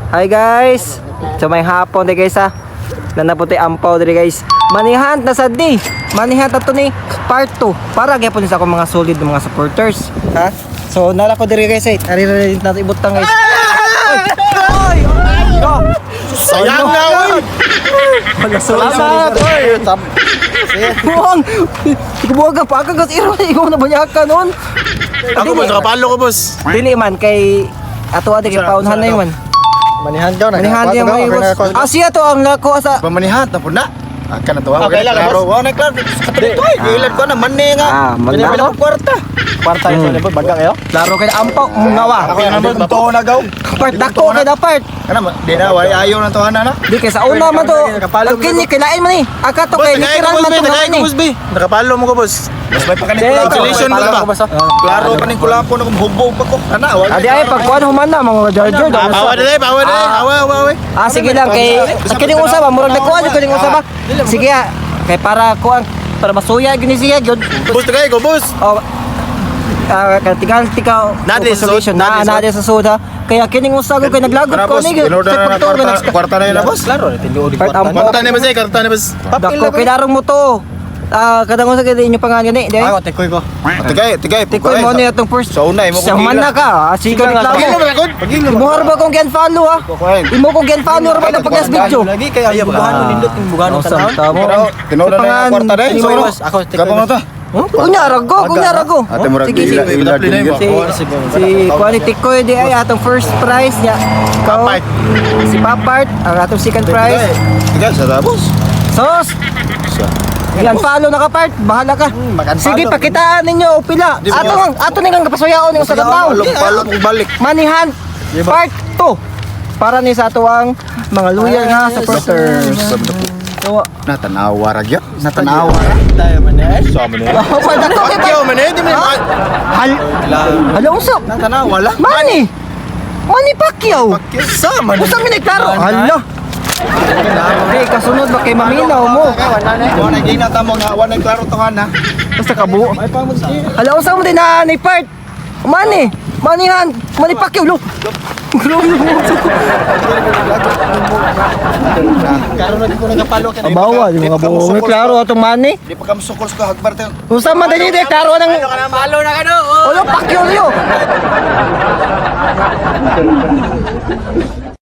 Hi guys. So may hapon di guys ha. Nanaputi ampaw diri guys. Manihunt na sad ni. Manihunt ato ni part 2 para gyapon sa akong mga solid na mga supporters, ha? So nara ko diri guys eh. Ari ra nato ibutang guys. Oy! Oy! Go! Sayang na, oy! Wala, sorry, sorry, sorry. Buang! Ikaw ka pa ka iro ikaw na banyakan noon. Ako boss, nakapalo ko boss. Dili man kay ato ate kay paunhan na yun man. Manihan ka na. Manihan niya mo boss. Ah, siya to ang nako sa Pamanihan na po na. Ah, kana to. Okay lang, klaro. Wa na klaro. Katulad to. Gilan ko na manne nga. Ah, magna Pinapila ko kwarta. Kwarta yun sa baga kayo? Laro kay ampaw ngawa. Ako na boss, to na gaw. Part dako kay dapat. Kana di na wala ayaw na to ana na. Di kay sa una man to. Ang kini kilain man ni. Aka to Boss, kay tagay ko likiran boss, man be. to Tagay ko ni. boss, be. Nakapalo mo ko boss. Mas may pakanin Di, Congratulations Klaro boss ba? Klaro pa ning kulapo na kung hubog pa ko. Kana wala. Adi ay pagkuan human na mga George. Ah, Pawa na eh, pawa na eh. Awa, awa, awa. Ah, sige lang kay kining usa ba murag nakuan jud kining usa ba. Sige ah, kay para kuan para masuya gyud ni siya gyud. Boss, tagay ko boss. Oh, ah, katigal tika Nadi sa consolation sud, na nadi sa nadi sa sud ha. Kaya kining usa ko kay naglagot Kana ko boss, ni inorder na na kwarta, kwarta na yun na boss. Klaro, tinuod Part kwarta. ampaw. Karta ni boss eh, karta ni boss. Dako kay darong mo to. Ah, kadang usa kay inyo pangan gani, di. Ako, tikoy ko. Tigay, tigay. Tikoy mo ni atong first. Sa una imo Sa man na ka, ah, sige Sige ni lang, klaro. Pagilo ba lakod? Pagilo. Imuhar ba kong gian follow ah? Imo kong gian follow ra ba na pagkas video? Lagi kay ang bugahan mo nindot yung bugahan mo Awesome, tanawon. tamo. Tinuod na yung kwarta dai. Imo, boss. Ako, tikoy, Kapag mo to. Kunya rago, kunya rago. Ate murag Sige, ila sige. ila Si si Quality Tikoy di ay atong first prize niya. Ikaw, Papart. si Papart ang atong second prize. Tigay sa tapos. Sos! Yan, follow na ka part. Bahala ka. Mag-unfollow. Sige, pakitaan ninyo o pila. Ato ang ato ning ang kapasuyaon ning sa tao. Palo kong balik. Manihan part 2 para ni sa ato ang mga loyal nga supporters. So, Natanawa ra gyud. Natanawa ra. Tayo man eh. Sama na. oh, dako kay Pagyo man eh, di man. Hal Hala unsa? Natanawa la. Manny! Manny Pacquiao! Sama Unsa mi nagklaro? Hala! Di, kasunod ba kay maminaw mo? Wala gina ta mo nga wala klaro to ana. Basta kabuo. Hala, unsa mo din na ni part? Manny! Manny Han! Manny Pacquiao! Lo! Grabe mo. Karon lagi ko nagapalo kay Abawa, di mga buo. May klaro atong Manny. Di pa kam sukol sa hagbar tayo. Unsa man din di klaro nang Palo na kano. Ulo Pacquiao yo.